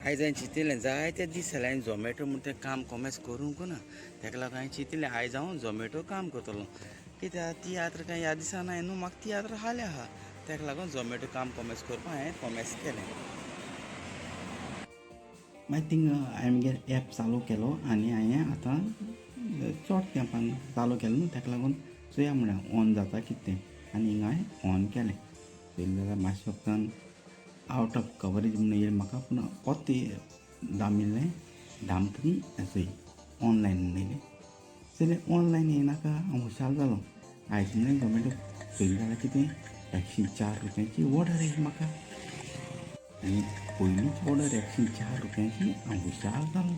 आयज हांवें चिंतिल्लें जायते दीस जाले हांवें झोमॅटो म्हूण तें काम कोमेस करूंक ना. ताका लागून हांवें चिंतिल्लें आयज हांव झोमॅटो काम करतलो, कित्याक तियात्र कांय ह्या दिसा ना न्हू, म्हाका तियात्र हाल्या आहा. ताका लागून झोमॅटो काम कोमेस करपाक हांवें कोमेस केलें. मागीर थिंगा हांवें मगेर एप चालू केलो आनी हांवें आतां चोड तेंपान चालू केलो न्हू, ताका लागून चोया म्हळ्यार ऑन जाता कितें तें. आनी हिंगा हांवें ऑन केलें. पयलें जाल्यार मातशें वखदान आवट ऑफ कवरेज म्हणून येयलें म्हाका, पूण पोत्तें दामिल्लें दामतरी चोय ऑनलायन म्हणून येयलें. जाल्यार ऑनलायन येयनाका हांव हुशार जालो. आयज म्हणलें झोमॅटो पयलें जाल्यार कितें 104 रुपयांची ऑर्डर येयली म्हाका. आनी पयलीच ऑर्डर 104 रुपयांची, हांव हुशार जालो.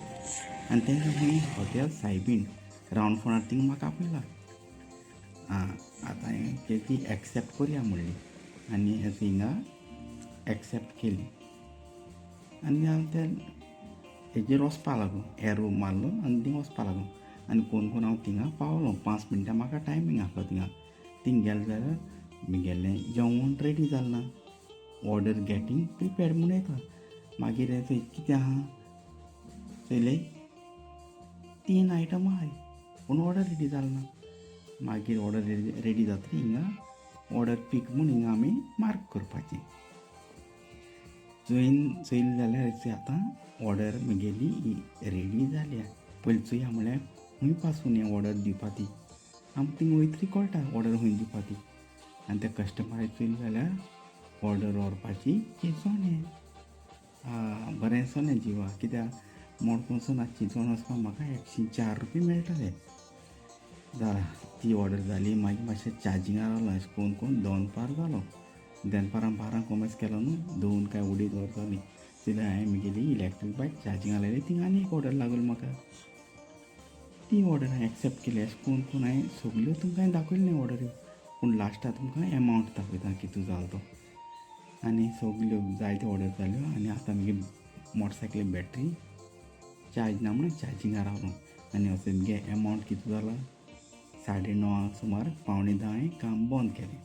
आनी तेन्ना खंय हॉटेल सायबीण रावंड फोंडार थिंगा म्हाका आपयला. आं, आतां हांवें ती एक्सेप्ट करया म्हणली आनी हिंगा एक्सेप्ट केली. आनी हांव ते हेजेर वचपा लागलो, एरो मारलो आनी थिंगा वचपा लागलो. आनी कोण कोण हांव थिंगा पावलो. 5 मिनटां म्हाका टायमींग आसलो. थिंगा थिंग गेलें जाल्यार म्हगेलें जेवण रेडी जालें ना. ऑर्डर गेटींग प्रिपेर्ड म्हूण येता. मागीर थंय कितें आहा चोयलें, 3 आयटम आहाय पूण ऑर्डर रेडी जालें ना. मागीर ऑर्डर रेडी जातरी हिंगा ऑर्डर पीक म्हूण हिंगा आमी मार्क करपाचें. चोयन चोयलें जाल्यार आतां ऑर्डर म्हगेली रेडी जाल्या. पयलीं चोया म्हळ्यार खूंय पासून हें ऑर्डर दिवपा ती, आमकां थिंगा वयतरी कळटा ऑर्डर खूंय दिवपा ती. आनी त्या कस्टमराक चोयलें जाल्यार ऑर्डर व्हरपाची चिंचोणें. बरें दिसलें जिवा, कित्याक मडगांवसून आतां चिंचोण वचपाक म्हाका 104 रुपया मेळटले. जालां ती ऑर्डर जाली. मागीर मातशें चार्जिंगार रावलो अशें कोन्न कोन्न दनपार जालो. दनपारां 12 कोमेस केलो न्हू, 2 काय उडीत वर जाली. जाल्यार हांवें म्हगेली इलेक्ट्रीक बायक चार्जिंगाक लायली. थिंगा आनी एक ऑर्डर लागली म्हाका. ती ऑर्डर हांवें एक्सेप्ट केली. अशें कोन्न कोन्न हांवें सगल्यो तुमकां हांवें दाखयल्यो न्ही ऑर्डरी, पूण लास्टाक तुमकां एमावंट दाखयता कितू जालो तो. आनी सगल्यो जायत्यो ऑर्डर जाल्यो. आनी आतां म्हगे मोटरसायकली बॅटरी चार्ज ना म्हणून चार्जिंगार रावलो. आनी असो म्हगे एमावंट कितू जाला, 9:30 सुमार 9:45 हांवें काम बंद केलें.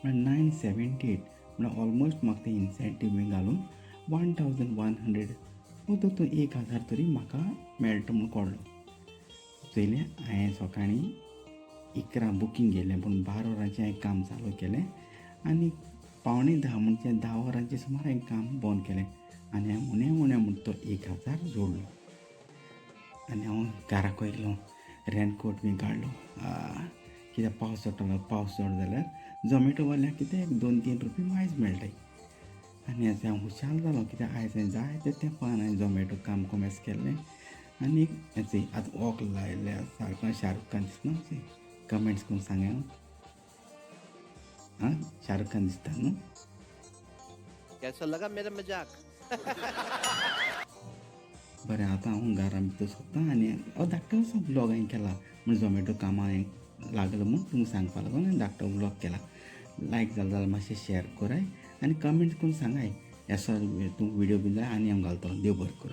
म्हळ्यार 978, म्हळ्यार ऑलमोस्ट म्हाका तें इन्सेंटीव बी घालून 1100 तो तूं 1000 तरी म्हाका मेळटा म्हूण कळ्ळो. चोयलें, हांवें सकाळीं 11 बुकींग घेयलें, पूण 12 वरांचें हांवें काम चालू केलें आनी 9:45 म्हणजे 10 वरांचें सुमार हांवें काम बंद केलें. आनी हांवें उणें उणें म्हूण तो 1000 जोडलो. आनी हांव घराक वयलो, रेनकोट बी काडलो, कित्याक पावस चडटलो. पावस चड जाल्यार झोमॅटो वाल्यांक कितें एक 2-3 रुपया मायज मेळटाय. आनी अशें हांव हुशार जालो, कित्याक आयज हांवें जायते तेंपान हांवें झोमॅटो काम कोमेस केल्लें. आनी अशें आतां वॉक लायल्या सारको शाहरुख खान दिसना? अशें कमेंट्स करून सांगाय. आं, शाहरुख खान दिसता न्हू? कैसा लगा मेरा मजाक? बरें, आतां हांव घरा भितर सोदता. आनी हो धाकटो असो ब्लॉग हांवें केला म्हण झोमॅटो कामां हांवें लागलो म्हूण तुमकां सांगपा लागून हांवें धाकटो ब्लॉग केला. लायक जालें जाल्यार मातशें शेअर कराय आनी कमेंट करून सांगाय. असो तुमकां व्हिडियो बी जाय आनी हांव घालतलो. देव बरें करूं.